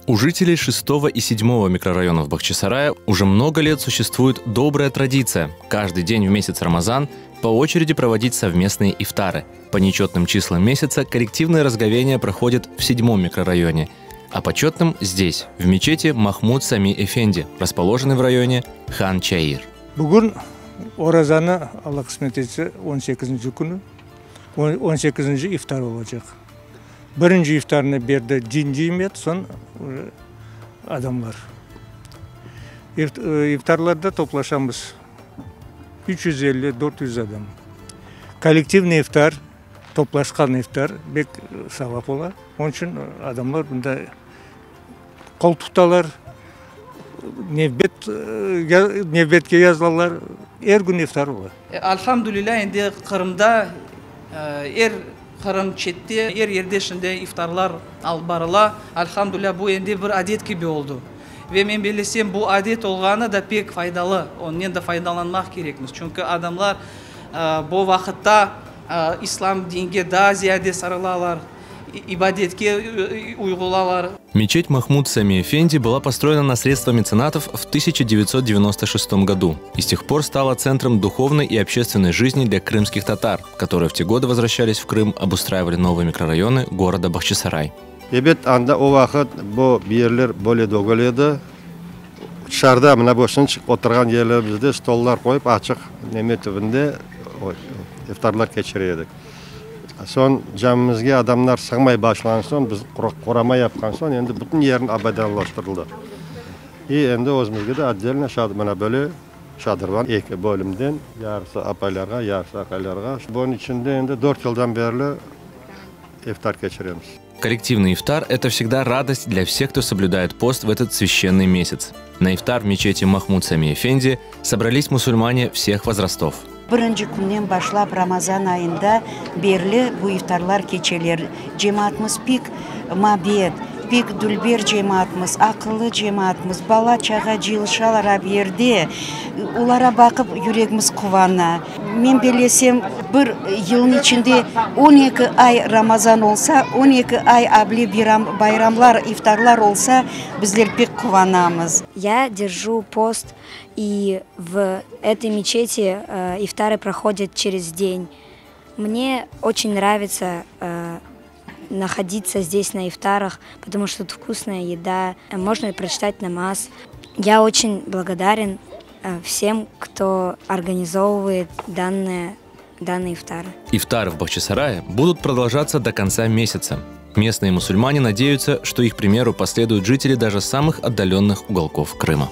У жителей шестого и седьмого микрорайонов Бахчисарая уже много лет существует добрая традиция каждый день в месяц Рамазан по очереди проводить совместные ифтары. По нечетным числам месяца коллективное разговение проходит в седьмом микрорайоне, а по четным здесь, в мечети Махмуд Сами Эфенди, расположенной в районе Хан Чаир. Bugün orazanı, Alla qısmet etse, 18-nci künü, 18-nci iftar olacaq. Birinci iftarnı berdi din cemiyet, soñ adamlar. İftarlarda toplaşamız 350, 400 adam. Kollektivniy iftar, toplaşqan iftar bek savap ola. Onıñ içün adamlar bunda qol tutalar, nevbet nevbetke yazılalar, er kün iftar ola. Alhamdulilâ, endi Qırımda er Qırım çette, er yerde şimdi iftarlar alıp barıla. Alhamdulilâ, bu endi bir adet kibi oldı. Ve men bellesem, bu adet olğanı da pek faydalı, onnen de faydalanmaq kerekmiz. Çünki adamlar bu vaqıtta İslam dinge daa ziyade sarılalar. İbadetke uyğulalar. Мечеть Махмуд Сами Эфенди была построена на средства меценатов в 1996 году и с тех пор стала центром духовной и общественной жизни для крымских татар, которые в те годы возвращались в Крым, обустраивали новые микрорайоны города Бахчисарай. Ebet, anda o vaqıt bu yerler böyle degil edi. Tışarıda mına bu şınçıq oturğan yerlerimizde stollar qoyıp açıq neme tübünde iftarlar keçire edik. Soñ camimizge adamlar sığmay başlağan soñ, biz qorama yapqan soñ, endi bütün yerin abadanlaştırıldı. İ endi özümizge de otdelno mına böyle şadırvan eki bölümden, yarısı apaylarğa, yarısı aqaylarğa. Bunıñ içinde endi dört yıldan berli iftar keçiremiz. Коллективный ифтар – это всегда радость для всех, кто соблюдает пост в этот священный месяц. На ифтар в мечети Махмуд Сами Эфенди собрались мусульмане всех возрастов. Birinci künden başlap Ramazan ayında berli bu iftarlar keçeler. Cemaatımız pek mabet, pek dülber cemaatımız, aqıllı cemaatımız, bala-çağa cıyılışalar ab yerde, olara baqıp yüregimiz quvana. Men bellesem, bir yılnıñ içinde 12 ay Ramazan olsa, 12 ay able bayramlar, iftarlar olsa, bizler pek quvanamız. Я держу пост, и в этой мечети ифтары проходят через день. Мне очень нравится находиться здесь на ифтарах, потому что тут вкусная еда, можно прочитать намаз. Я очень благодарен всем, кто организовывает данные ифтары. Ифтары в Бахчисарае будут продолжаться до конца месяца. Местные мусульмане надеются, что их примеру последуют жители даже самых отдаленных уголков Крыма.